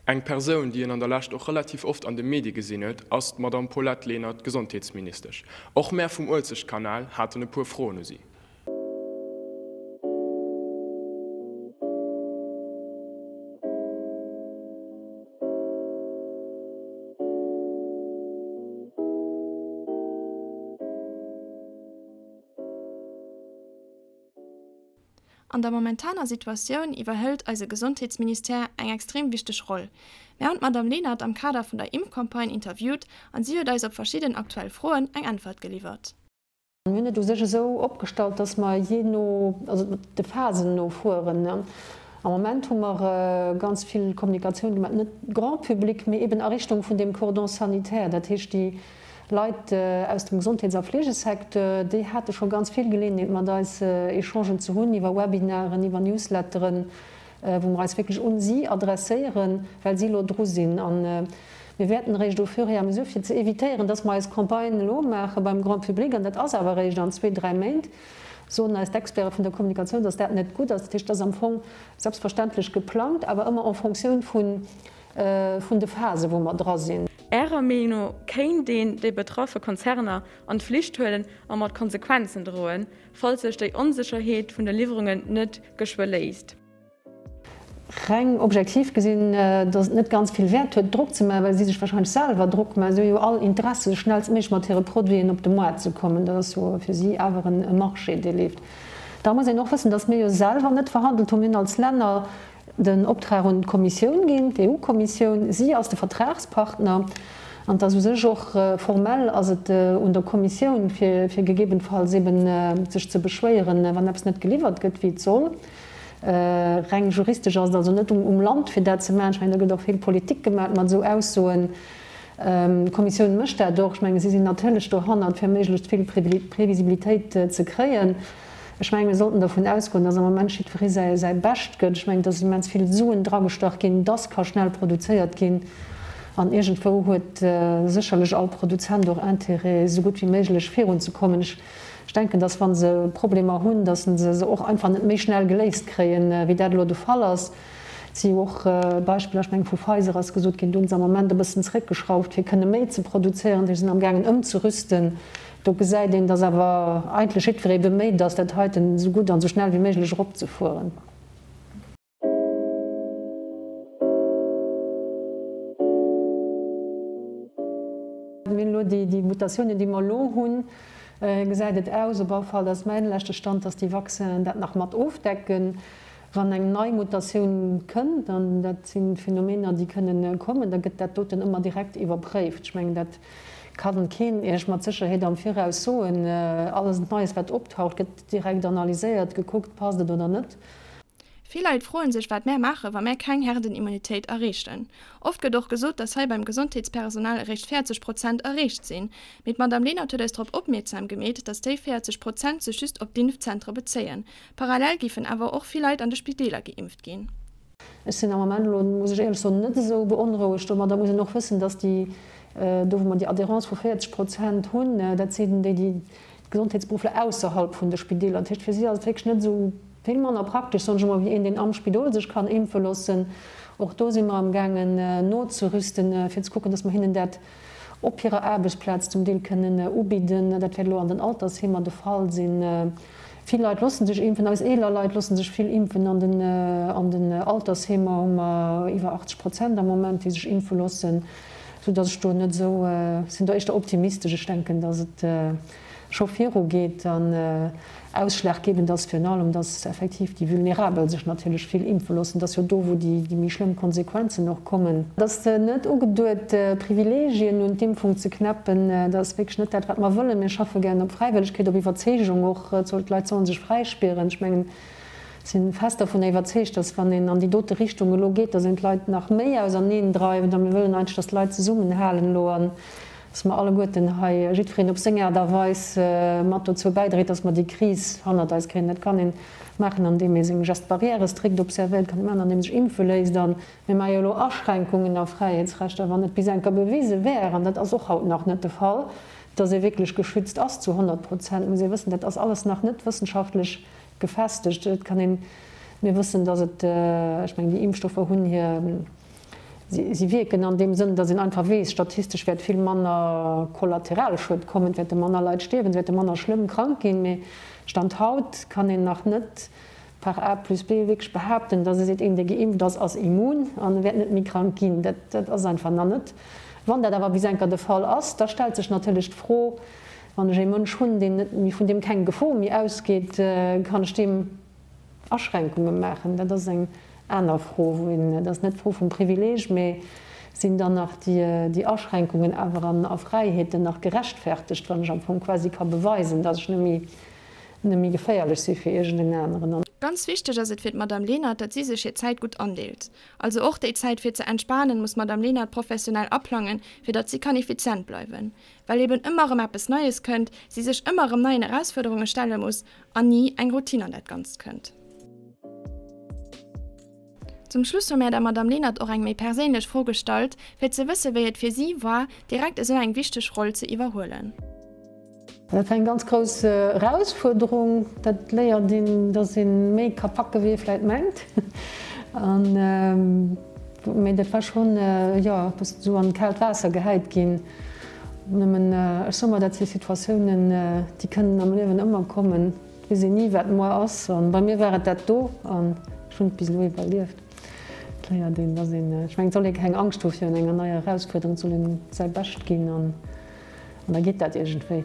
Eng Persoun, déi een an der Lescht och relativ oft an de Medie gesinn huet, ass d'Madamm Paulette Lenert, Gesondheetsministesch. Och mär vum Uelzechtkanal haten e puer Froen u si. An der momentaner Situatioun iwwerhëlt eise Gesondheetsministère eng extrem wichteg Roll. Mär hunn d'Madamm Lenert am Kader vun der Impfcampagne interviewt an si huet eis op verschidden aktuell Froen eng Äntwert geliwwert. Mir hunn et u sech esou opgestallt, dass mer jee no, also de Phasen no fueren. Am Moment hu mer ganz vill Kommunikatioun gemaach, net Grand public, mee eben a Richtung vun deem Cordon sanitaire. Dat heescht, déi Leit aus dem Gesondheets a Fleegesecteur, déi hate scho ganz vill Geleeënheet mat eis Echangen ze hunn iwwer Webinaren, iwwer Newsletteren, wou mer eis wierklech un si adresséieren, well si elo dru sinn. A mir wäerten eréischt au fur et à mesure, fir ze évitéieren, dass mer eis Campagne elo maache beim Grand public, an dat ass awer eréischt an zwee, dräi Méint, soen eis d'Experte vun der Kommunikatioun, dass dat net gutt ass. Dat heescht, et ass am Fong selbstverständlech geplangt, awer ëmmer en Fonctioun vun vun de Phasen, wou mer dra sinn. Ärer Meenung no kéint een déi betraffe Konzerner an d'Flicht huelen a mat Konsequenzen droen, falls sech déi Onsécherheet vun de Liwwerungen net geschwë léist? Reng objektiv gesinn, datt et net ganz vill Wäert huet, Drock ze maachen, well si sech wahrscheinlech selwer Drock maachen. Si hu jo all Interesse, schnellstméiglech mat hire Produiten op de Moart ze kommen. Dat ass jo fir si awer e Marché, dee leeft. Da muss een och wëssen, datt mir jo selwer net verhandelt hunn. Mir hunn als Länner den Optrag un d'Kommissioun ginn, d'EU-Kommissioun. Si ass de Vertragspartner an et ass u sech och formell ass et un der Kommissioun, fir gegebenfalls eben sech ze beschwéieren, wann eppes net geliwwert gëtt, wéi et soll. Reng juristesch ass et also net um Land, fir dat ze maachen. Ech mengen, do gëtt och vill Politik gemaach mat esou Aussoen. D'Kommissioun mécht dat och. Ech mengen, si sinn natierlech dohannert, fir méiglechst vill Previsibilitéit ze kréien. Ech mengen, mir sollten dervun ausgoen, dass am Moment jiddweree säi säi Bescht gëtt. Ech mengen, et ass immens vill Suen dragestach ginn, dass ka schnell produzéiert ginn. An iergendwou huet sécherlech all Produzent och Intérêt, esou gutt wéi méiglech virunzekommen. Ech denken, dass wa se Problemer hunn, dass se se och einfach net méi schnell geléist kréien, wéi dat elo de Fall ass. Et si jo och Beispiller, ech mengen, vu Pfizer ass gesot ginn, do hunn se am Moment e bëssen zeréckgeschrauft, fir kënne méi ze produzéieren. Déi sinn amgaangen ëmzerüsten. Do gesäit een, dass awer eigentlech jiddweree beméit ass, dat heiten esou gutt an esou schnell wéi méiglech eropzefueren. Mir hunn elo déi Mutatiounen, déi mer elo hunn, gesäit et aus, op alle Fall, dat ass mäin leschte Stand, dass déi Vaccinen dat nach mat ofdecken. Wann eng nei Mutatioun kënnt, an dat si Phänomener, déi kënnen kommen, da gëtt dat doten ëmmer direkt iwwerpréift. Ech mengen, dat kann keen Iech mat Sécherheet am Viraus soen. Alles Neies, wat optaucht, gëtt direkt analyséiert, gekuckt, passt et oder net. Vill Leit froen sech wat mär maachen, wa mär keng Herdenimmunitéit erreechten. Oft gëtt och gesot, dass hei beim Gesondheetspersonal eréischt 40 Prozent erreecht sinn. Mee d'Madame Lenert huet eis drop opmierksam gemeet, dass déi 40 Prozent sech just op d'Impfzentre bezéien. Parallel géifen awer och vill Leit an de Spideeler geimpft ginn. Ech sinn am Moment elo, muss ech éierlech soen, net esou beonrouegt domadder. Et muss een och wëssen, dass déi, do wou mer déi Adhérence vu 40 Prozent hunn, dat sinn déi, déi d'Gesondheetsberuffler ausserhalb vun de Spideeler. Dat heescht, fir si ass et wierklech net esou vill manner praktesch, soen ech emol, wéi een, deen am Spidol sech kann impfe loossen. Och do si mer amgaangen nozerüsten, fir ze kucken, dass mer hinnen dat op hirer Aarbechtsplaz zum Deel kënnen ubidden. Dat wäert elo an den Altersheemer de Fall sinn. Vill Leit loosse sech impfen, eis eeler Leit loosse sech vill impfen. An den an den Altersheemer hu mer iwwer 80 Prozent am Moment, déi sech impfe loossen, sou datt ech do net esou, sinn do éischter optimistesch. Ech denken, datt et scho viru geet an ausschlaggebend ass virun allem, datt effektiv déi Vulnerabel sech natierlech vill impfe loossen. Et ass jo do, wou déi méi schlëmm Konsequenzen och kommen. Et ass net ugeduet, Privilegien un d'Impfung ze knäppen. Dat ass wierklech net dat, wat mer wëllen. Mir schaffe gären op Fräiwëllegkeet, op Iwwerzeegung och. D'Leit sollen sech fräi spieren. Ech mengen, ech si fest dervun iwwerzeegt, datt wann een an déi dote Richtung elo geet, datt een d'Leit nach méi auserneen dreift. A mir wëllen eigentlech, datt d'Leit zesummenhalen elo an datt mer alleguerten hei, jiddwereen op seng Aart a Weis, mat dozou bäidréit, datt mer déi Kris hannert eis kréien. Dat kann ee maachen, andeem ee seng Gestes barrières strikt observéiert, kann ee maachen, andeem ee sech impfe léisst. A mir maache jo elo Aschränkungen a Fräiheetsrechter, wann et bis eng Kéier bewise wär, an dat ass och haut nach net de Fall, datt ee wierklech geschützt ass zu 100 Prozent, muss ee wëssen, dat ass alles nach net wëssenschaftlech gefestegt. Et kann een, mir wëssen, datt et, ech mengen, déi Impfstoffer hunn hir. Si wierken an deem Sënn, datt een einfach weess, statistesch wäert vill manner Kollateralschued kommen, et wäerte manner Leit stierwen, se wäerte manner schlëmm krank ginn. Mee Stand haut kann een nach net par A plus B wierklech behaapten, datt ee seet, een dee geimpft ass, ass immun an e wäert net méi krank ginn. Dat ass einfach nach net. Wann dat awer bis enker de Fall ass, da stellt sech natierlech d'Fro, Wann ech ee Mënsch hunn, deen net méi, vun deem keng Gefor méi ausgeet, kann ech deem Aschränkunge maachen? Dat ass eng aner Fro, wou een, dat ass net d'Fro vum Privileeg, mä sinn dann nach déi Aschränkungen awer an a Fräiheeten nach gerechtfertegt, wann ech am Fong quasi ka beweisen, datt ech net méi, net méi geféierlech si fir iergend en aneren. Ganz wichteg ass et fir d'Madame Lenert, datt si sech hir Zäit gutt andeelt. Also och déi Zäit fir ze entspanen muss d'Madame Lenert professionell aplangen, fir datt si kann effizient bleiwen. Well eben ëmmer erëm eppes Neies kënnt, si sech ëmmer erëm neien Erausfuerderunge stelle muss an ni eng Routine an dat Ganzt kënnt. Zum Schluss hu mär der Madame Lenert och eng méi perséinlech Fro gestallt, fir ze wësse wéi et fir si war, direkt esou eng wichteg Roll ze iwwerhuelen. Dat war eng ganz grouss Erausfuerderung. Dat léiert een, dass ee méi ka packe wéi ee vläit mengt. An, mee dat war schonn, jo, e bëssen esou an kaalt Waasser gehäit ginn. Nëmmen, ech soe mer, dat si Situatiounen, déi kënnen am Liewen ëmmer kommen. Et weess een ni, wat muer ass. An bei mir war et dat do an ech hunn et bis elo iwwerlieft. Et léiert een, dass een, ech mengen, et soll ee keng Angscht hu virun enger neier Erausfuerderung, et soll een säi Bescht ginn an. An da geet dat iergendwéi.